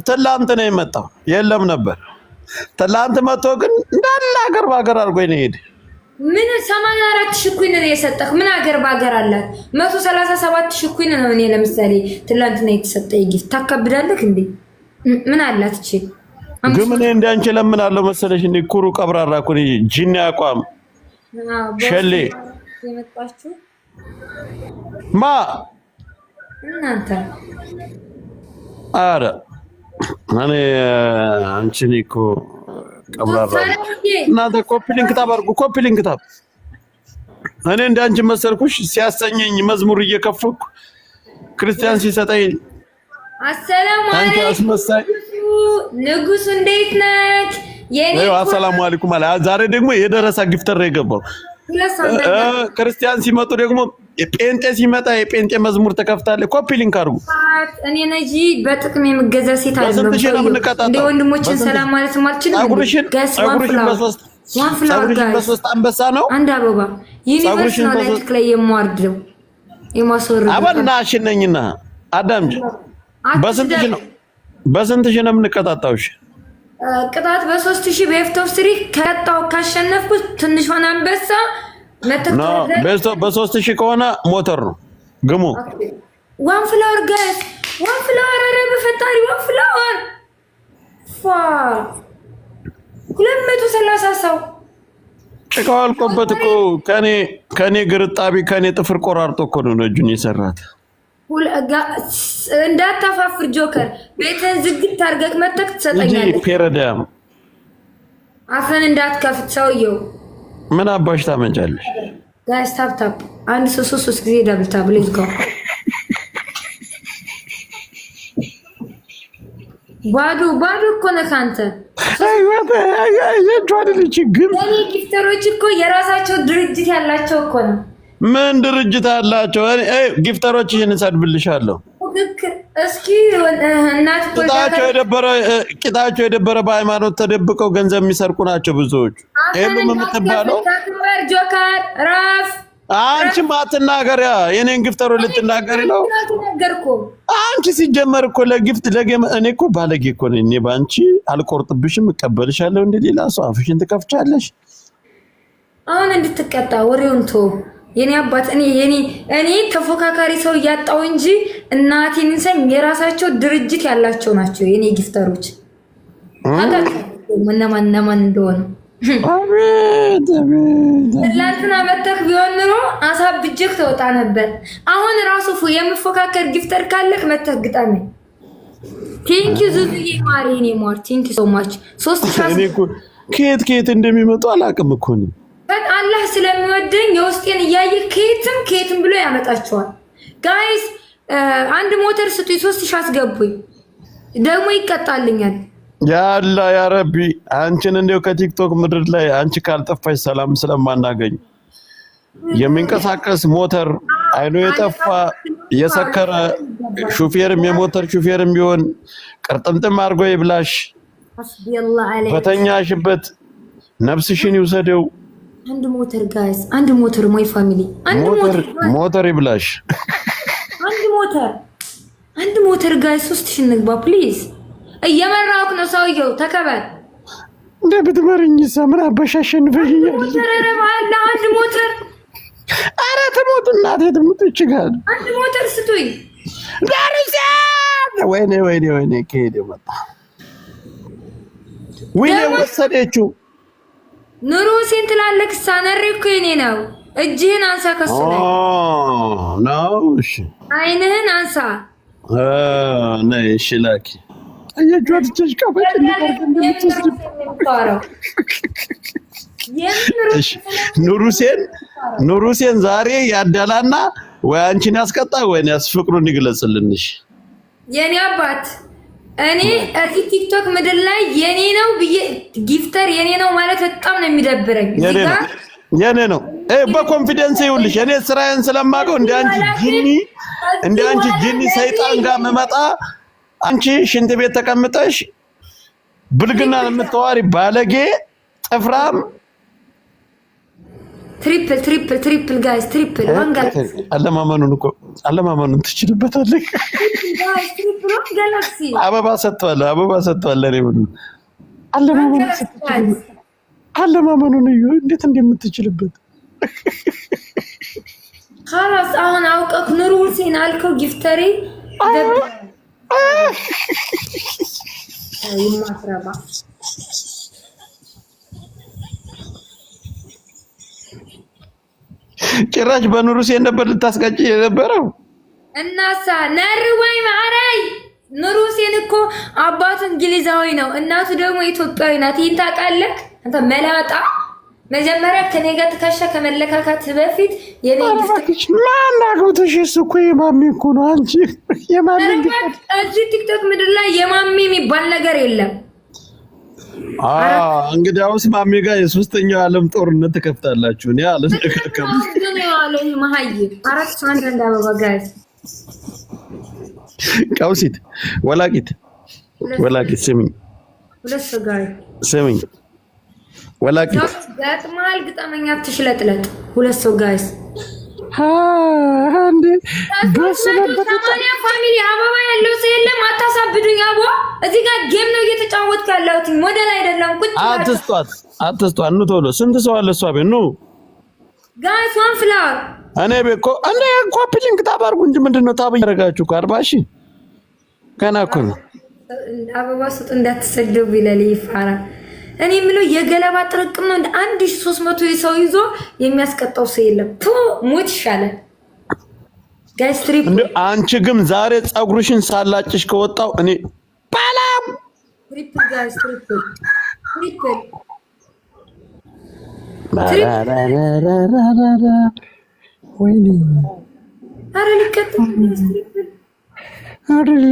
ትላንት ነው የመጣው፣ የለም ነበር። ትላንት መጥቶ ግን እንዳለ ሀገር በሀገር አድርጎ ነው የሄደ። ምን 84,000 coin ነው የሰጠህ? ምን ሀገር በሀገር አላት? 137,000 coin ነው። እኔ ለምሳሌ ትላንትና የተሰጠ gift ታካብዳለህ እንዴ? ምን አላት እቺ? ግን እኔ እንዳንቺ ለምናለሁ መሰለሽ? እንዴ ኩሩ ቀብራራ እኮ ነኝ። ጂኒ አቋም ሸሌ የመጣችሁ ማ እናንተ። አረ እኔ አንቺን እኮ ቀብራራ። እናንተ copy link tap አድርጉ። Copy link tap። እኔ እንዳንቺ መሰልኩሽ? ሲያሰኘኝ መዝሙር እየከፈኩ ክርስቲያን ሲሰጠኝ አሰላሙ አንቺ አለይኩም። አስመሳይ። ንጉሱ፣ እንዴት ነህ? የኔ ይኸው አሰላሙ አለይኩም አለ። ዛሬ ደግሞ የደረሰ gifter ነው የገባው። ክርስቲያን ሲመጡ ደግሞ፣ ጴንጤ ሲመጣ የጴንጤ መዝሙር ተከፍታለህ። Copy link አድርጉ። እኔ ነጂ በጥቅም የምገዛ ሴት በስንት ሺህ ነው አይደለሁም። የምንቀጣጣው? እንደ ወንድሞችን በስንት ሰላም ማለት አልችልም። ፀጉርሽን Guys, one ፀጉርሽን flower, በሶስት one flower. ፀጉርሽን Guys, በሶስት አንበሳ ነው። አንድ አበባ universe ፀጉርሽን ነው። በሶስት ላይ ላይ የማወርደው የማስወርደው። አበና አሽነኝና አዳምጪ። በስንት ሺህ ነው በስንት ሺህ ነው የምንቀጣጣው? እሺ። ቅጣት በ3,000 በ best of three ከቀጣው ካሸነፍኩት ትንሿን አንበሳ No፣ በ3,000 ከሆነ ሞተር ነው ግሙ። One flower, guys, one flower። ኧረ በፈጣሪ one flower። ፏ 230 ሰው። ጭቃው አልቆበት እኮ ከኔ ግርጣቢ ከኔ ጥፍር ቆራርጦ እኮ ነው እጁን የሰራት። እንዳታፋፍር ጆከር፣ ቤትህን ዝግት አድርገህ መተክ እንጂ ትሰጠኛለህ። ፔረዳም። አፈን እንዳትከፍት ሰውየው። ምን አባሽ ታመጫለሽ? Guys, tap tap፣ አንድ ሶስት ሶስት ሶስት ጊዜ double tap, let's go። ባዶ ባዶ እኮ ነህ አንተ። ግን የኔ gifter ኦች እኮ የራሳቸው ድርጅት ያላቸው እኮ ነው። ምን ድርጅት አላቸው? Gifter ኦችሽን እሰድብልሻለሁ። ፉክክር እስኪ እናት ቂጣቸው የደበረ ቂጣቸው የደበረ በሃይማኖት ተደብቀው ገንዘብ የሚሰርቁ ናቸው ብዙዎቹ። ይሄም የምትባለው ተክበር ጆከር ራፍ። አንቺም አትናገሪያ። የኔን gifter ኦች ልትናገሪ ነው? ነገርኩ። አንቺ ሲጀመር እኮ ለ gift ለ game እኔ እኮ ባለጌ እኮ ነኝ። እኔ በአንቺ አልቆርጥብሽም፣ እቀበልሻለሁ። እንደ ሌላ ሰው አፍሽን ትከፍቻለሽ። አሁን እንድትቀጣ ወሬውን ቶ የኔ አባት፣ እኔ የኔ እኔ ተፎካካሪ ሰው እያጣው እንጂ እናቴን እንሰኝ የራሳቸው ድርጅት ያላቸው ናቸው የኔ gifter ኦች። አውቃቸዋለሁ እነማን እነማን እንደሆነ። አቤት አቤት! ትላንትና መተክ ቢሆን ኑሮ አሳብጀክ ተወጣ ነበር። አሁን ራሱ የምፎካከር gifter ካለክ መተክ ግጠመኝ። Thank you ዙዙዬ ማሪ፣ የኔ ማር፣ thank you so much። 3,000 እኔ እኮ ከየት ከየት እንደሚመጡ አላውቅም እኮ እኔ። አላህ ስለሚወደኝ የውስጤን እያየ ከየትም ከየትም ብሎ ያመጣቸዋል። Guys, አንድ ሞተር ስጡኝ፣ 3,000 አስገቡኝ፣ ደግሞ ይቀጣልኛል። ያላ ያ ረቢ፣ አንቺን እንዲያው ከቲክቶክ ምድር ላይ አንቺ ካልጠፋሽ ሰላም ስለማናገኝ የሚንቀሳቀስ ሞተር አይኑ የጠፋ የሰከረ ሹፌርም የሞተር ሹፌርም ቢሆን ቅርጥምጥም አድርጎ ይብላሽ። ሐስቢየላህ አለይክ። በተኛሽበት ነፍስሽን ይውሰደው። አንድ ሞተር guys፣ አንድ ሞተር my family፣ አንድ ሞተር ሞተር። ሞተር ይብላሽ። አንድ ሞተር፣ አንድ ሞተር guys፣ 3,000 እንግባ please። እየመራሁክ ነው ሰውየው፣ ተከበር። እንደ ብትመሪኝሳ ምን አባሽ አሸንፈሽኛል። ሞተር፣ ኧረ በአላህ አንድ ሞተር። ኧረ ትሞት እናቴ ትሙት ይችላል። አንድ ሞተር ስጡኝ። ዳርሳ፣ ወይኔ ወይኔ ወይኔ፣ ከሄደ መጣ፣ ወይኔ ወሰደችው። ኑሩ ሁሴን ትላለህ። ሳነሬ እኮ የኔ ነው። እጅህን አንሳ ከሱ ላይ። ነው እሺ። አይንህን አንሳ። ነይ እሺ፣ ላኪ። አያችኋት እቺ ቀበጭ እንደምትወስድ። እሺ ኑር ሁሴን፣ ኑር ሁሴን ዛሬ ያዳላና ወይ አንቺን ያስቀጣ ወይ ያስፍቅሩን ይግለጽልንሽ። የኔ አባት፣ እኔ እዚህ ቲክቶክ ምድር ላይ የኔ ነው ብዬ gifter የኔ ነው ማለት በጣም ነው የሚደብረኝ። የኔ ነው፣ የኔ ነው በ confidence። ይኸውልሽ እኔ ስራዬን ስለማውቀው እንደ አንቺ ጂኒ ሰይጣን ጋር መመጣ አንቺ ሽንት ቤት ተቀምጠሽ ብልግና የምታወሪ ባለጌ ጥፍራም። Triple, triple, triple, guys, triple, one galaxy. አለማመኑን እኮ አለማመኑን ትችልበታለህ። Guys, triple, one galaxy. አበባ ሰጥቷል፣ አበባ ሰጥቷል። ለኔ ምን One አለማመኑን galaxy, ስትችልበት guys. አለማመኑን እዩ እንዴት እንደምትችልበት። خلاص አሁን አውቀክ ኑሩ ሁሴን አልከው gifter ኤ የማትረባ። ጭራሽ በኑር ሁሴን ነበር ልታስቀጭ የነበረው። እናሳ ነርወይ ማዕረይ ኑር ሁሴን እኮ አባቱ እንግሊዛዊ ነው፣ እናቱ ደግሞ ኢትዮጵያዊ ናት። ይህን ታውቃለህ አንተ መላጣ። መጀመሪያ ከኔ ጋር ትከሻ ከመለካካት በፊት የኔ እባክሽ ማን አግብተሽ? እሱ እኮ የማሜ እኮ ነው። አንቺ የማሜ እዚህ ቲክቶክ ምድር ላይ የማሜ የሚባል ነገር የለም። እንግዲህ አሁንስ ማሜ ጋር የሶስተኛው ዓለም ጦርነት ትከፍታላችሁ። እኔ አልነካከም። አራት አንድ አንድ አበባ guys። ቀውሲት ወላቂት ወላቂት ስሚኝ ስሚኝ ወላቂት ገጥመሃል፣ ግጠመኛ ትሽለጥለጥ። ሁለት ሰው guys። አንዴ ሰማንያ family አበባ ያለው ሰው የለም። አታሳብዱኝ። አቦ እዚህ ጋር game ነው እየተጫወትኩ ያለሁት ሞዴል አይደለም። ቁጭ አትስጧት፣ አትስጧት። ኑ ቶሎ። ስንት ሰው አለ እሷ ቤት? ኑ Guys, one flower. እኔ ቤት እኮ እንደ copy link tap አድርጉ እንጂ ምንድን ነው tap እያደረጋችሁ እኮ 40,000 ገና እኮ ነው። አበባ ስጡ እንዳትሰደቡ ይላል ይፋራ። እኔ የምለው የገለባ ጥርቅም ነው። እንደ 1300 ሰው ይዞ የሚያስቀጣው ሰው የለም። ቱ ሞት ይሻላል። Guys, triple. እንደ አንቺ ግን ዛሬ ፀጉርሽን ሳላጭሽ ከወጣው እኔ ባላም Triple, guys, triple, triple. ወይኔ። አረ ሊቀጥል triple. አርዬ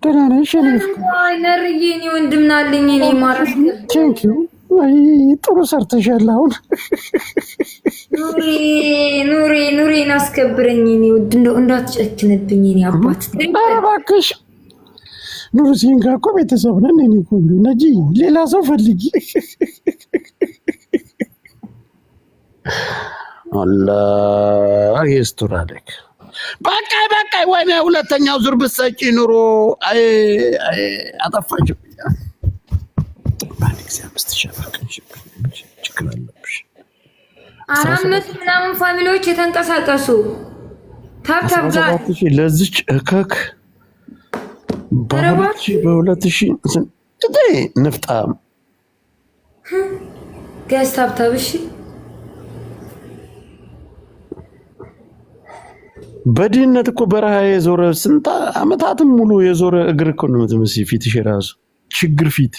ደህና ነሽ? የኔ ፍቅር። አይ ነርዬ፣ እኔ ወንድም ናለኝ እኔ ማራት። Thank you። አይ ጥሩ ሰርተሻል። አሁን ኑሬ ኑሬ ኑሬን አስከብረኝ እኔ ውድ፣ እንደው እንዳትጨክንብኝ እኔ አባት። ኧረ እባክሽ ኑርሲን ጋር እኮ ቤተሰብ ነን። የኔ ቆንጆ ነጂ፣ ሌላ ሰው ፈልጊ። አላህ يستر عليك። በቃ በቃ። ወይኔ ሁለተኛው ዙር ብትሰጪ ኑሮ አይ አይ አጠፋች። በአንድ ጊዜ 5,000 ችግር አለብሽ። 400 ምናምን family ዎች የተንቀሳቀሱ tap tap ጋር 17,000 ለዚች እከክ በ2,000 በ2,000 ንፍጣም። Guys, tap tap እሺ። በድህነት እኮ በረሃ የዞረ ስንት አመታትም ሙሉ የዞረ እግር እኮ ነው የምትመስይ። ፊትሽ የራሱ ችግር ፊት።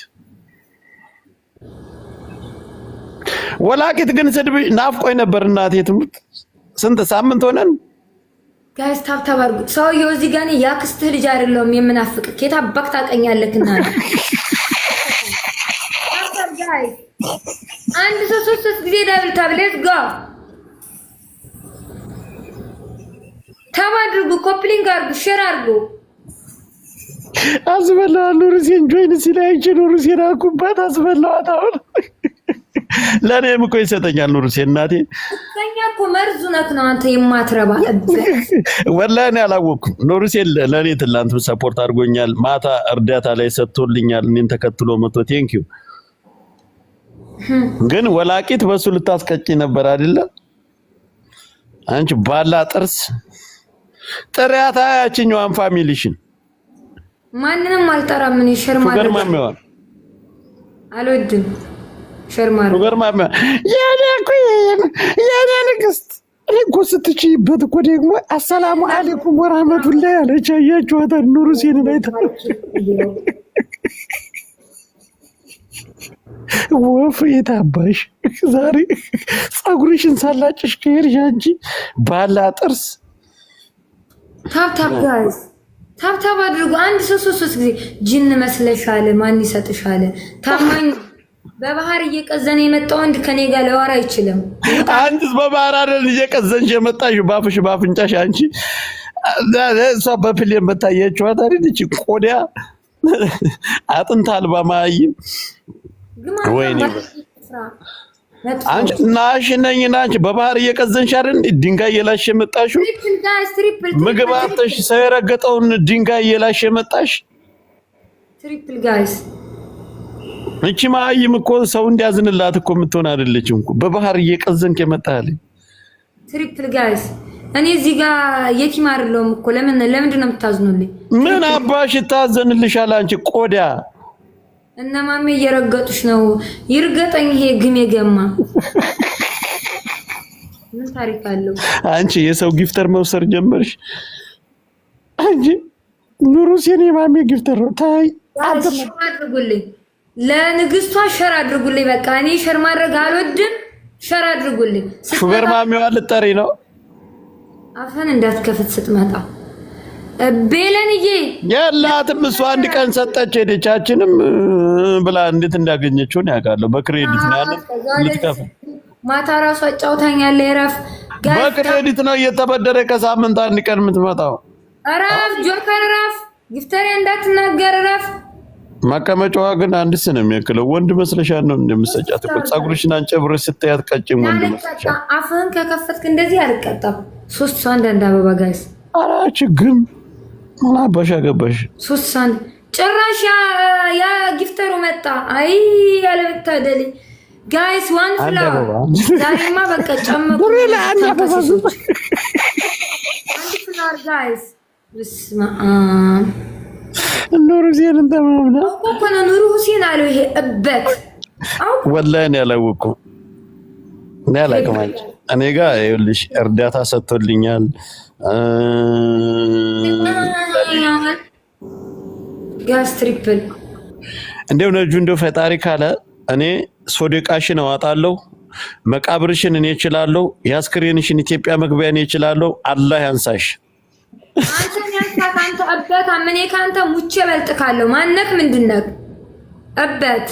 ወላቂት ግን ስድብ ናፍቆኝ ነበር። እናቴ ትምህርት ስንት ሳምንት ሆነን። Guys, tap tap አድርጉ። ሰውየው እዚህ ጋር እኔ ያክስትህ ልጅ አይደለሁም የምናፍቅ፣ ከየት አባክ ታውቀኛለህና ነው። Tap tap, guys። አንድ ሰው ሶስት ሶስት ጊዜ double tap, let's go. Tap አድርጉ፣ copy link አድርጉ፣ share አድርጉ። አስበላዋል። ኑርሴን join ሲል አይቼ ኑርሴን አልኩባት፣ አስበላዋት። አሁን ለእኔም እኮ ይሰጠኛል ኑርሴን እናቴ። ከኛ እኮ መርዙ ነክ ነው አንተ የማትረባ እበት። ወላሂ እኔ አላወቅኩም። ኑርሴን ለእኔ ትላንትም support አድርጎኛል። ማታ እርዳታ ላይ ሰጥቶልኛል። እኔን ተከትሎ መጥቶ thank you። ግን ወላቂት በሱ ልታስቀጪ ነበር አይደለ? አንቺ ባላ ጥርስ ጥሪያታ ያችኛዋን family ሽን። ማንንም አልጠራም። እኔ share sugar ማድረግ ማሚዋን አልወድም። Share ማድረግ Sugar ማሚዋ የኔ queen የኔ ንግስት። እኔ እኮ ስትችይበት እኮ ደግሞ አሰላሙ አለይኩም ወራህመቱላሂ አለች። አያችኋታል? ኑር ሁሴንን አይታ ወፍ የታባሽ ዛሬ ፀጉርሽን ሳላጭሽ ከሄድሽ አንቺ ባላ ጥርስ። Tap tap, guys, tap tap አድርጉ። አንድ ሶስት ሶስት ሶስት ጊዜ ጅን መስለሻል። ማን ይሰጥሻል? ታማኝ በባህር እየቀዘነ የመጣ ወንድ ከኔ ጋር ሊያወራ አይችልም። አንቺስ በባህር አይደል እየቀዘንሽ የመጣሽ ባፍሽ ባፍንጫሽ። አንቺ እሷ በ plane መታያችኋት አይደል? እቺ ቆዳ አጥንት አልባ ማይም። ወይኔ። አንቺ ናሽ ነኝ ናንቺ በባህር እየቀዘንሽ አይደል? ድንጋይ እየላሽ የመጣሽው ምግብ አጥተሽ ሰው የረገጠውን ድንጋይ እየላሽ የመጣሽ Triple guys። እቺ መሀይም እኮ ሰው እንዲያዝንላት እኮ የምትሆን አይደለችም እኮ። በባህር እየቀዘንክ የመጣልኝ Triple guys። እኔ እዚህ ጋር የቲም አይደለሁም እኮ። ለምን ለምንድን ነው የምታዝኑልኝ? ምን አባሽ ታዘንልሻል? አንቺ ቆዳ እነ ማሜ እየረገጡሽ ነው። ይርገጠኝ ይሄ ግም የገማ ምን ታሪክ አለው? አንቺ የሰው gifter መውሰድ ጀመርሽ። አንቺ ኑሩ ሲኔ ማሜ gifter ነው። ታይ አድርጉልኝ፣ ለንግስቷ share አድርጉልኝ። በቃ እኔ share ማድረግ አልወድም። Share አድርጉልኝ። Sugar mommy ዋ ልጠሪ ነው። አፈን እንዳትከፍት ስትመጣ ቤለንዬ የላትም። እሷ አንድ ቀን ሰጠች ሄደቻችንም ብላ እንዴት እንዳገኘችውን ያውቃለሁ። በ credit ነው ያንን ልትከፍል ማታ ራሱ አጫውታኛለህ። እረፍ። በ credit ነው እየተበደረ ከሳምንት አንድ ቀን የምትመጣው። እረፍ ጆከር፣ እረፍ። Gifter ኤ እንዳትናገር እረፍ። መቀመጫዋ ግን አንድ ስ ነው የሚያክለው። ወንድ መስለሻል ነው እንደምሰጫት እኮ ፀጉርሽን አንጨብረሽ ስታያት ቀጭን ወንድ መስለሻል። አፍህን ከከፈትክ እንደዚህ አልቀጣም። ሶስት ሰው አንዳንድ አበባ guys። ኧረ ችግም ምን አባሽ አገባሽ? ሶስት ሰው አንድ ጭራሽ ያ gifter ኡ መጣ። አይ ያለመታደል guys፣ one flower ዛሬማ በቃ ጨመቁ። አንድ flower guys። በስመ አብ ኑር ሁሴን ተማምና እኮ ነው ኑሩ ሁሴን አለው። ይሄ እበት ወላሂ እኔ አላወኩም፣ እኔ አላውቅም። አንቺ እኔ ጋር ይኸውልሽ እርዳታ ሰጥቶልኛል። Guys triple እንደው ነጁ እንደው ፈጣሪ ካለ እኔ ሶደቃሽን አዋጣለሁ፣ መቃብርሽን እኔ እችላለሁ፣ የአስክሬንሽን ኢትዮጵያ መግቢያ እኔ እችላለሁ። አላህ ያንሳሽ። አንተን ያንሳት። አንተ እበት እኔ ከአንተ ሙቼ እበልጥካለሁ። ማነክ ምንድነክ? እበት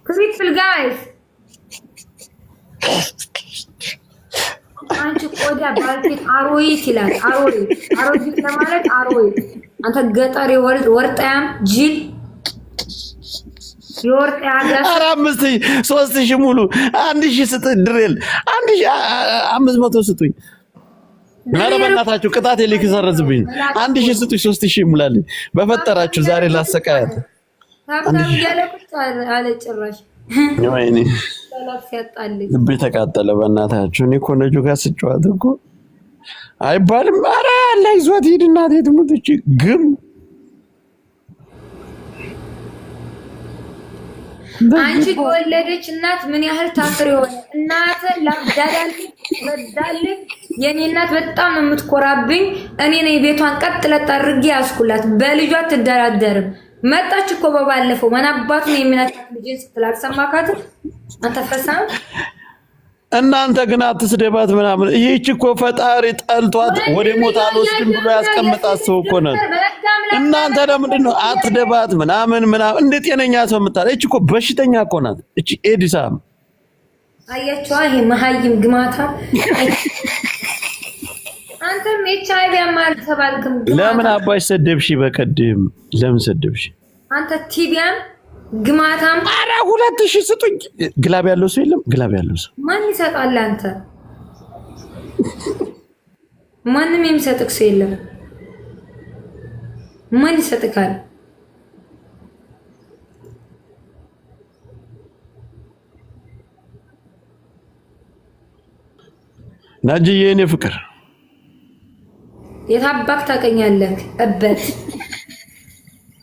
triple guys አንቺ ቆዳ ባልቴት አሮይት ይላል። አሮይት አሮይት ለማለት አሮይት። አንተ ገጠር ወርጣያም ጅል የወርጣ ኧረ 5,000 3,000 ሙሉ 1,000 ስጥ ድሬል 1,500 ስጡኝ። ኧረ በእናታችሁ ቅጣት የሊክ ሰረዝብኝ። 1,000 ስጡኝ፣ 3,000 ይሙላልኝ። በፈጠራችሁ ዛሬ ላሰቃያት። አለ ጭራሽ ወይኔ ልቤ ተቃጠለ። በእናታችሁ እኔ እኮ ነጁ ጋር ስጫወት እኮ አይባልም። ኧረ አላህ ይዟት ሂድ እናቴ ትሙት። እቺ ግም አንቺ የወለደች እናት ምን ያህል ታፍር የሆነ እናት ላብዳዳልክ ረዳልክ። የኔ እናት በጣም ነው የምትኮራብኝ። እኔ ነኝ ቤቷን ቀጥ ለጥ አድርጌ ያዝኩላት። በልጇ አትደራደርም። መጣች እኮ በባለፈው ማን አባቱ ነው የሚነካት ልጅን ስትል አልሰማካትም? አንተ ፈሳም እናንተ ግን አትስደባት ምናምን። ይህች እኮ ፈጣሪ ጠልቷት ወደ ሞት አልወስድም ብሎ ያስቀመጣት ሰው እኮ ናት። እናንተ ለምንድን ነው አትደባት ምናምን ምናምን እንደ ጤነኛ ሰው የምታለ? ይህች እኮ በሽተኛ እኮ ናት። እቺ ኤዲሳም አያቸዋ። ይሄ መሀይም ግማታ። አንተም ኤች አይ ቪ አልተባልክም። ለምን አባሽ ሰደብሽ? በቀድም ለምን ሰደብሽ? አንተ ቲቢያም ግማታም። ኧረ 2,000 ስጡኝ። Glove ያለው ሰው የለም። Glove ያለው ሰው ማን ይሰጣል? አንተ ማንም የሚሰጥክ ሰው የለም። ማን ይሰጥካል? ናጅዬ የኔ ፍቅር የታባክ ታቀኛለህ እበት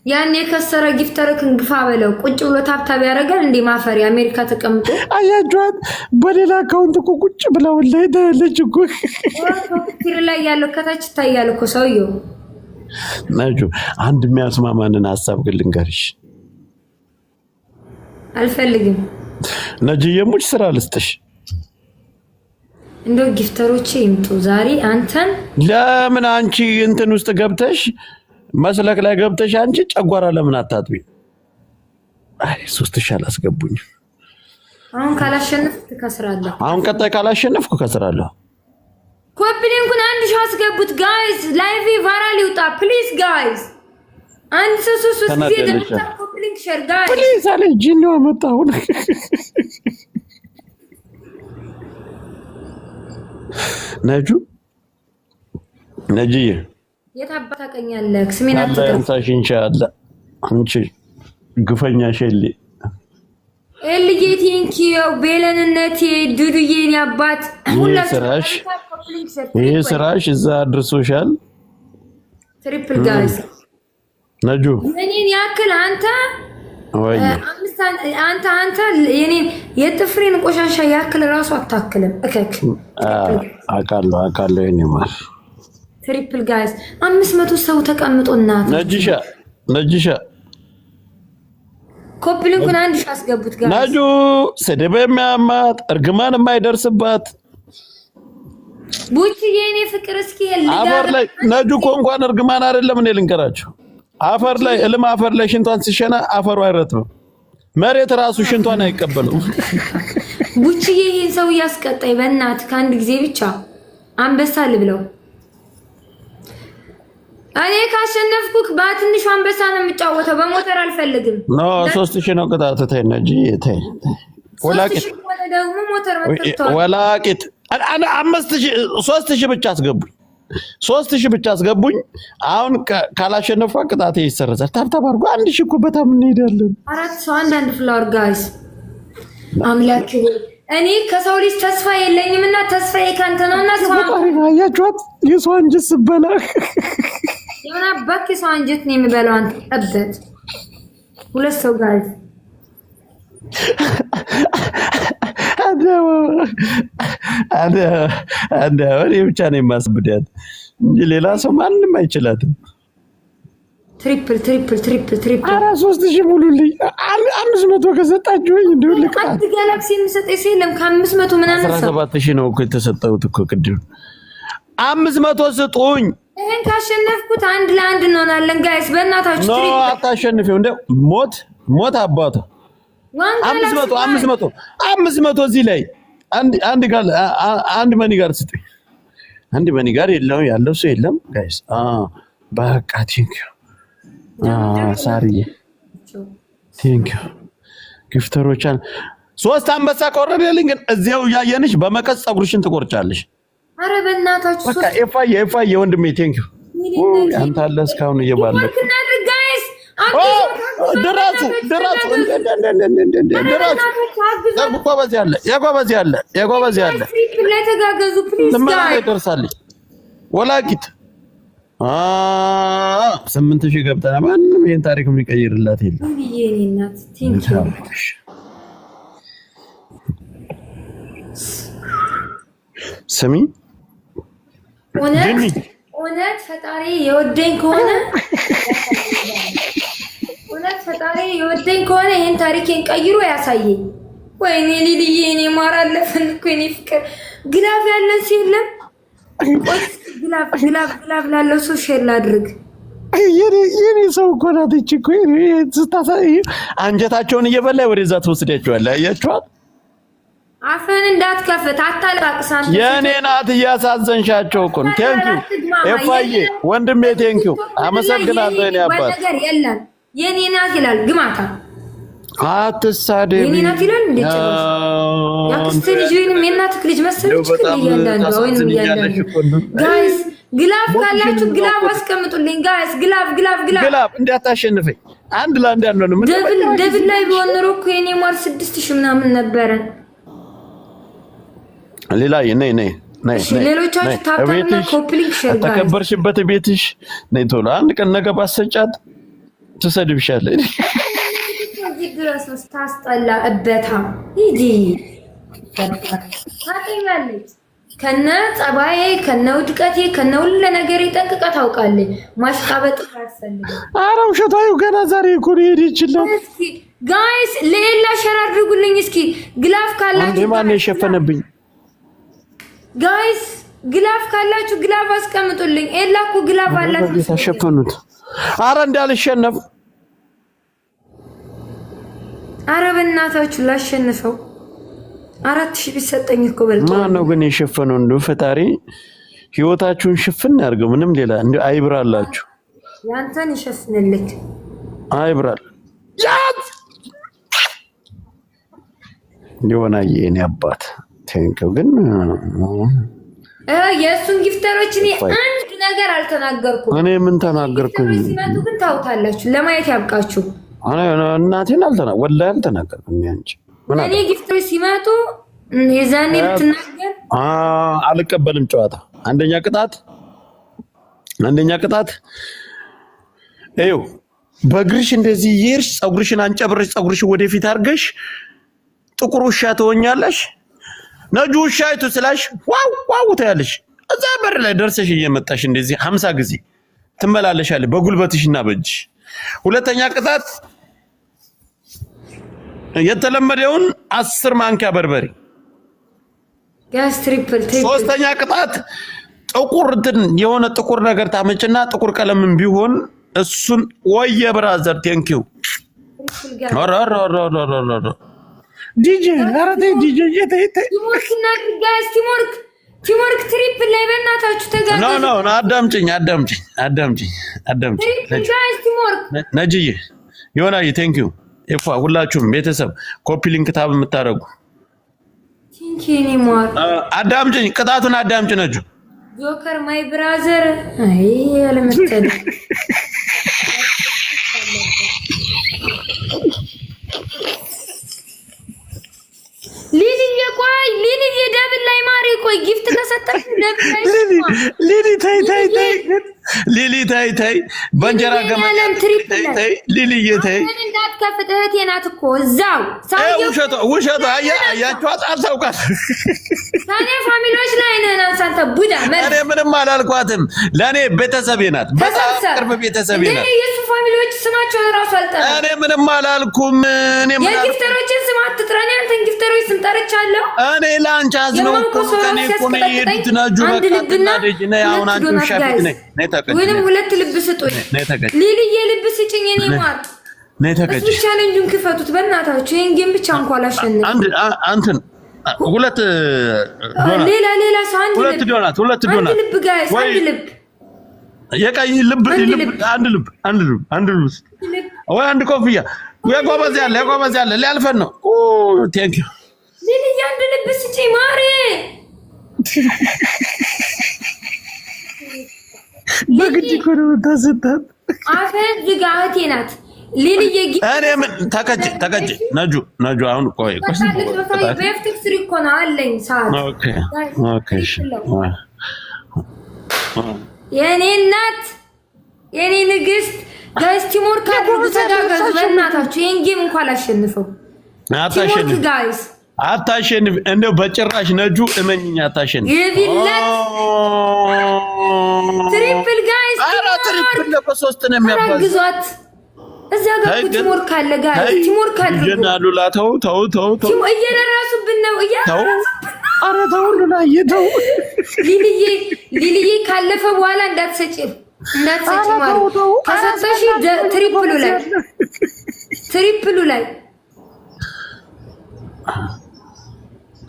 ያን የከሰረ gifter ክን ግፋ በለው። ቁጭ ብሎ tap tap ያደርጋል እንዴ ማፈሪ አሜሪካ ተቀምጦ አያችኋት። በሌላ account እኮ ቁጭ ብለው ልጅ እኮ ፊር ላይ ያለው ከታች ይታያል እኮ ሰውየው። ናጁ አንድ የሚያስማማንን ሀሳብ ግን ልንገርሽ። አልፈልግም ነጅዬ፣ ሙች ስራ ልስጥሽ። እንደው gifter ኦቼ ይምጡ ዛሬ። አንተን ለምን አንቺ እንትን ውስጥ ገብተሽ መስለክ ላይ ገብተሽ አንቺ ጨጓራ ለምን አታጥቢ? አይ 3,000 አላስገቡኝም። አሁን ካላሸነፍክ ትከስራለህ። አሁን ቀጣይ ካላሸነፍኩ እከስራለሁ። Copy link ኡን 1,000 አስገቡት guys። Live viral ይውጣ please guys። አንድ ሰው ሶስት ጊዜ copy link share guys Please አለ ጂኒዋ መጣ አሁን። ነጁ ነጅዬ የት አባት ታውቀኛለህ? ስሜን አላ አትጥራ። ያንሳሽ ኢንሻአላህ። አንቺ ግፈኛ ሸሌ። ኤልዬ thank you ቤለንነቴ ዱዱዬ የኔ አባት። ይሄ ስራሽ፣ ይሄ ስራሽ እዛ አድርሶሻል። Triple guys። ነጁ። የኔን ያክል አንተ ወይ አምስት አንተ የኔን የጥፍሬን ቆሻሻ ያክል ራሱ አታክልም። እከክ። አውቃለሁ፣ አውቃለሁ የኔ ማር። Triple guys፣ 500 ሰው ተቀምጦ እናት። ነጅሻ፣ ነጅሻ። Copy link ኡን 1000 አስገቡት guys። ነጁ ስድብ የሚያማት፣ እርግማን የማይደርስባት። ቡቺ የኔ ፍቅር እስኪ። አፈር ላይ ነጁ እኮ እንኳን እርግማን አይደለም፣ እኔ ልንገራቸው፣ አፈር ላይ እልም አፈር ላይ ሽንቷን ሲሸና አፈሩ አይረጥብም። መሬት ራሱ ሽንቷን አይቀበሉም። ቡቺዬ ይህን ሰው እያስቀጣኝ በእናትህ ከአንድ ጊዜ ብቻ አንበሳ ልብለው። እኔ ካሸነፍኩክ በትንሹ አንበሳ ነው የምጫወተው፣ በሞተር አልፈልግም። No፣ 3000 ነው ቅጣት። ተይ ነጂ ተይ። 3000 ከሆነ ደግሞ ሞተር መጥተዋል። ወላቂት 5000፣ 3000 ብቻ አስገቡኝ። 3000 ብቻ አስገቡኝ። አሁን ካላሸነፍኳ ቅጣቴ ይሰረዛል። Tap tap አድርጎ 1000 እኮ በጣም እንሄዳለን። አራት ሰው አንዳንድ flower guys። አምላክ እኔ ከሰው ልጅ ተስፋ የለኝም እና ተስፋዬ ካንተ ነውና ሰው አያችኋት? የሰው አንጀት ስበላ። የሆነ አባክ የሰው አንጀት ነው የሚበላው። አንተ ጠበት ሁለት ሰው guys። እኔ ብቻ ነው የማስብዳት እንጂ ሌላ ሰው ማንም አይችላትም። Triple, triple, triple, triple። ኧረ 3000 ሙሉልኝ። 500 ከሰጣችሁኝ እንዲሁ ልቅጣት። አንድ ጋላክሲ የሚሰጠኝ ሰው የለም። ከ500 ምናምን አስራ ሰው 7000 ነው እኮ የተሰጠሁት እኮ ቅድም። 500 ስጡኝ። ይሄን ካሸነፍኩት አንድ ለአንድ እንሆናለን guys። በእናታችሁ No። Triple። አታሸንፊው። እንደ ሞት ሞት አባቷ። One አምስት ጋላክሲ። መቶ 500 500 እዚህ ላይ አንድ ጋር አንድ money gun ስጡኝ። አንድ money gun የለው ያለው ሰው የለም guys። በቃ thank you ሳርዬ፣ thank you gifter ኦቻን። ሶስት አንበሳ ከወረደልኝ ግን እዚያው እያየንሽ በመቀስ ፀጉርሽን ትቆርጫለሽ። አረ በእናታችሁ። በቃ ኤፋዬ፣ ኤፋዬ ወንድሜ thank you። አንተ አለ እስካሁን እየባለኩ። እናድርግ guys። ድረሱ፣ ድረሱ፣ ድረሱ። የጎበዝ ያለ፣ የጎበዝ ያለ፣ የጎበዝ ያለ። Triple ላይ ተጋገዙ please። ልመና ላይ Guys። ደርሳለች። ወላቂት 8000 ገብተናል። ማንም ይሄን ታሪክ የሚቀይርላት የለም። የኔ እናት thank you። ስሚ። እውነት እውነት ፈጣሪ የወደኝ ከሆነ፣ እውነት ፈጣሪ የወደኝ ከሆነ ይሄን ታሪኬን ቀይሮ ያሳየኝ። ወይኔ ሊልዬ እኔ ማር አለፈን እኮ የኔ ፍቅር። Glove ያለን ሰው የለም። ቆይ glove, glove, glove ላለው ሰው share ላድርግ። የኔ ሰው እኮ ናት ይህች እኮ ስታሳይ አንጀታቸውን እየበላ ወደዛ ትወስዳቸዋለህ። አያችኋት? አፍህን እንዳትከፍት አታለቃቅስ። አንተ የእኔ ናት። እያሳዘንሻቸው እኮ ነው። Thank you ኤፋዬ ወንድሜ፣ thank you፣ አመሰግናለሁ። የኔ አባት። ነገር የለም። የኔ ናት ይላል ግማታ። አትሳደቢ። የኔ ናት ይላል። እንዴ ጭራሽ የአክስትህ ልጅ ወይንም የእናትህ ልጅ መሰለች። ግን እያንዳንዷ ወይንም እያንዳንዱ guys glove ካላችሁ glove አስቀምጡልኝ። Guys, glove, glove, glove። Glove እንዳታሸንፈኝ። አንድ ለአንድ አንሆንም። Double double ላይ ቢሆን ኖሮ እኮ የኔ ማር 6000 ምናምን ነበረን። ሌላ ነይ፣ ነይ፣ ነይ። እሺ፣ ሌሎቻችሁ tap tap ና copy link share guys። ተከበርሽበት ቤትሽ ነይ ቶሎ። አንድ ቀን ነገ ባሰጫት ትሰድብሻለች። እዚህ ድረስ ነው ስታስጠላ። እበታ ሂጂ ታውቀኛለች። ከነ ጸባዬ፣ ከነ ውድቀቴ፣ ከነ ሁሉ ነገሬ ጠንቅቃ ታውቃለች። ማሽቃበጥ አያስፈልግም። ኧረ ውሸቷ ገና ዛሬ እኮ ነው የሄደችላት። እስኪ guys ለኤላ share አድርጉልኝ። እስኪ glove አንዴ ካላችሁ ማነው የሸፈነብኝ? Guys, glove ካላችሁ glove አስቀምጡልኝ። ኤላ እኮ glove አላት። ተሸፈኑት። አረ እንዳልሸነፍ። አረ በእናታችሁ ላሸንፈው። 4000 ቢሰጠኝ እኮ በልጦ። ማን ነው ግን የሸፈነው? እንደው ፈጣሪ ህይወታችሁን ሽፍን ያድርገው። ምንም ሌላ እንደው አይብራላችሁ። ያንተን ይሸፍንልክ። አይብራል ያት የሆነ የኔ አባት thank you ግን የእሱን gifter ኦች እኔ አንድ ነገር አልተናገርኩም። እኔ ምን ተናገርኩኝ? ሲመጡ ግን ታውታላችሁ። ለማየት ያብቃችሁ። እናቴን ወላሂ አልተናገርኩም። አንቺ እኔ gifter ኦች ሲመጡ የዛኔ ብትናገር አልቀበልም። ጨዋታ አንደኛ ቅጣት አንደኛ ቅጣት ይኸው በእግርሽ እንደዚህ እየሄድሽ ፀጉርሽን አንጨብረሽ ፀጉርሽን ወደፊት አድርገሽ ጥቁር ውሻ ትሆኛለሽ። ነጁ ውሻይቱ ስላሽ wow wow ትያለሽ። እዛ በር ላይ ደርሰሽ እየመጣሽ እንደዚህ 50 ጊዜ ትመላለሻለሽ በጉልበትሽና በእጅሽ። ሁለተኛ ቅጣት የተለመደውን 10 ማንኪያ በርበሬ። ሶስተኛ ቅጣት ጥቁር እንትን የሆነ ጥቁር ነገር ታመጭና ጥቁር ቀለምም ቢሆን እሱን ወየ brother thank you ዲጄ ኧረ ተይ ዲጄ ተይ ተይ teamwork teamwork triple ላይ በእናታችሁ ተጋገዙ። no no አዳምጪኝ አዳምጪኝ አዳምጪኝ አዳምጪኝ ነጅዬ ዮናዬ thank you ኤፋ ሁላችሁም ቤተሰብ copy link tap የምታደርጉ አዳምጪኝ፣ ቅጣቱን አዳምጪ ነጁ ጆከር my brother። አይ አለመተለ ሊሊዬ ቆይ ሊሊዬ double ላይ ማሪ ቆይ gift ከሰጠሽ double ላይ ሊሊ ተይ ተይ ተይ ሊሊ ተይ ተይ በእንጀራ ገመድ ተይ ተይ ሊሊዬ ተይ እንዳትከፍት እህቴ ናት እኮ እዛው ውሸቷ ውሸቷ አያችኋት አታውቃት ታኔ family ዎች ላይ ነህ አንተ ቡዳ እኔ ምንም አላልኳትም ለእኔ ቤተሰቤ ናት በጣም ቅርብ ቤተሰቤ ናት የእሱ family ዎች ስማቸውን እራሱ አልጠራም እኔ ምንም አላልኩም እኔ የ gifter ኦችን ስም አትጥራ እኔ አንተን gifter ኦች ስም ጠርቻለሁ እኔ ለአንቺ አዝነው እኮ ከእኔ እኮ ነው የሄዱት ነጁ አንድ ልብና አሁን አንቺ ውሻ ፊት ነይ ነይ ተቀጭ ወይንም ሁለት ልብ ስጡኝ ሊልዬ ልብ ስጭኝ እኔ ማር ነይ ተቀጭ እሱ challenge ኡን ክፈቱት በእናታችሁ ይሄን game ብቻ እንኳን አላሸንፍም አንድ አንተን ሁለት ዶናት ሌላ ሌላ ሰው አንድ ሁለት ዶናት ሁለት ዶናት አንድ ልብ guys አንድ ልብ የቀይ ልብ ልብ አንድ ልብ አንድ ልብ አንድ ልብ ወይ አንድ ኮፍያ ወይ ጎበዝ ያለ ጎበዝ ያለ ሊያልፈን ነው። ኦ thank you ሊልዬ አንድ ልብ ስጭኝ ማሬ። በግድ እኮ ነው የምታሰጣት። አፈን ዝጋ እህቴ ናት ሊልዬ። እኔ ምን ተቀጭ ተቀጭ ነጁ ነጁ አሁን ቆይ ቆይ በኤፍቲክስ እኮ ነው አለኝ ሰዓት። okay okay እሺ የኔ እናት የኔ ንግስት guys teamwork አድርጉ፣ ተጋገዙ በእናታችሁ። ይሄን game እንኳን አላሸንፈው። አታሸንፍ guys አታሸንፍ፣ እንደው በጭራሽ ነጁ እመኝኝ፣ አታሸንፍ። የቢላት triple guys፣ ኧረ triple ለበሶስት ነው የሚያባዛው። ግዟት እዛ ጋር እኮ teamwork አለ guys፣ teamwork አድርጉ። ጀና ሉላ ተው ተው ተው ተው፣ እየደረሱብን ነው፣ እየደረሱብን ነው። ኧረ ተው ሉላዬ ተው። ሊልዬ ሊልዬ ካለፈ በኋላ እንዳትሰጪ እንዳትሰጪ ማለት ከሰጠሽ triple ኡ ላይ triple ኡ ላይ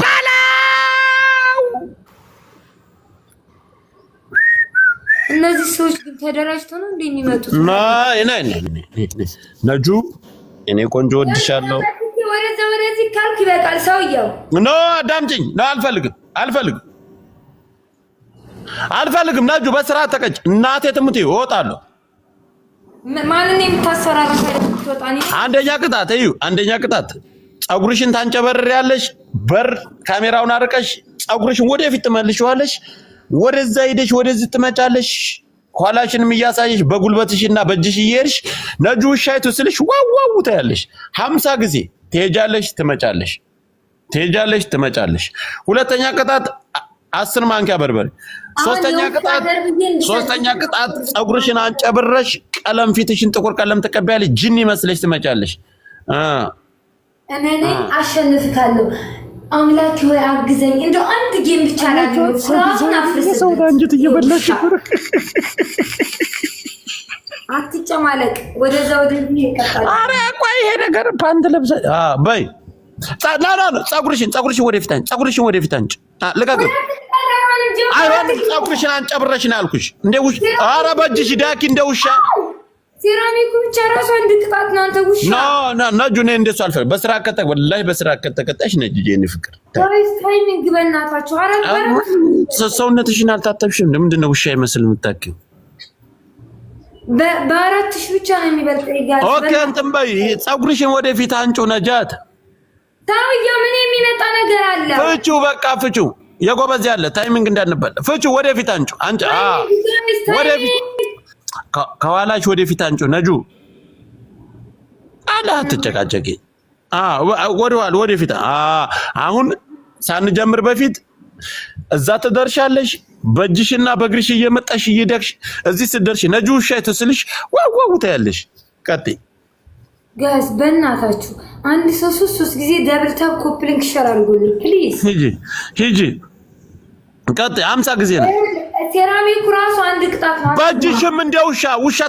ባላው። እነዚህ ሰዎች ግን ተደራጅተው ነው እንዴ የሚመጡት? ነጁ እኔ ቆንጆ ወድሻለሁ። ወደዛ ወደዚህ ካልኩ ይበቃል። ሰውየው no አዳምጪኝ። no አልፈልግም፣ አልፈልግም አልፈልግም። ነጁ በስርዓት ተቀጭ። እናቴ ትሙት እወጣለሁ። ማንን የምታስፈራራ? አንደኛ ቅጣት እዩ። አንደኛ ቅጣት ፀጉርሽን ታንጨበርሪያለሽ። በር ካሜራውን አርቀሽ ፀጉርሽን ወደፊት ትመልሺዋለሽ። ወደዛ ሂደሽ ወደዚህ ትመጫለሽ። ኋላሽንም እያሳየሽ በጉልበትሽና በእጅሽ እየሄድሽ ነጁ ውሻይቱ ስልሽ wow wow ትያለሽ። 50 ጊዜ ትሄጃለሽ፣ ትመጫለሽ፣ ትሄጃለሽ፣ ትመጫለሽ። ሁለተኛ ቅጣት 10 ማንኪያ በርበሬ። ሶስተኛ ቅጣት ሶስተኛ ቅጣት ፀጉርሽን አንጨብረሽ ቀለም ፊትሽን ጥቁር ቀለም ትቀቢያለሽ። ጅኒ መስለሽ ትመጫለሽ። እመነኝ አሸንፍካለሁ። አምላኬ ሆይ አግዘኝ። እንደው አንድ game ብቻ ላግኘው። ስራውን አፍርስበት። አንጀት እየበላሽ አትጨማለቅ። ወደዛ ወደዚህ ይቀጣል። ኧረ ቆይ ይሄ ነገር ፓንት ለብሰ በይ ፀጉርሽን ፀጉርሽን ወደፊት አንጭ፣ ፀጉርሽን ወደፊት አንጭ። ልቀቅ። አይሆንም። ፀጉርሽን አንጨብረሽ ነው ያልኩሽ። እንደ ውሻ። ኧረ በእጅሽ ዳኪ፣ እንደ ውሻ ሴራሚኩ ብቻ ራሱ አንድ ቅጣት ነው። አንተ ውሻ። No, no, ነጁ፣ እኔ እንደሱ አልፈልግም። በስራ ከተ ወላሂ በስራ ከተቀጣሽ ነጅ የኔ ፍቅር። Guys, timing በእናታችሁ፣ አራት በአራት። ሰውነትሽን አልታጠብሽም? ምንድን ነው ውሻ ይመስል የምታውቂው? በ4,000 ብቻ ነው የሚበልጠኝ guys። Okay፣ እንትን በይ፣ ፀጉርሽን ወደፊት አንጩ ነጃት። ሰውየው ምን የሚመጣ ነገር አለ? ፍቹ፣ በቃ ፍቹ። የጎበዝ ያለ timing እንዳንበል። ፍቹ፣ ወደፊት አንጩ፣ አንጭ ወደፊት፣ ከኋላሽ ወደፊት አንጩ። ነጁ አለ አትጨቃጨቂ። ወደኋላ ወደፊት። አሁን ሳንጀምር በፊት እዛ ትደርሻለሽ። በእጅሽና በእግርሽ እየመጣሽ እየደግሽ እዚህ ስትደርሽ ነጁ ውሻ ትስልሽ wow wow ታያለሽ። ቀጥይ። Guys፣ በእናታችሁ አንድ ሰው ሶስት ሶስት ጊዜ double tap, copy link, share አድርጉልኝ please። ሂጂ ሂጂ፣ ቀጥይ። 50 ጊዜ ነው። ሴራሚኩ ራሱ አንድ ቅጣት ነው። በእጅሽም እንደ ውሻ ውሻ።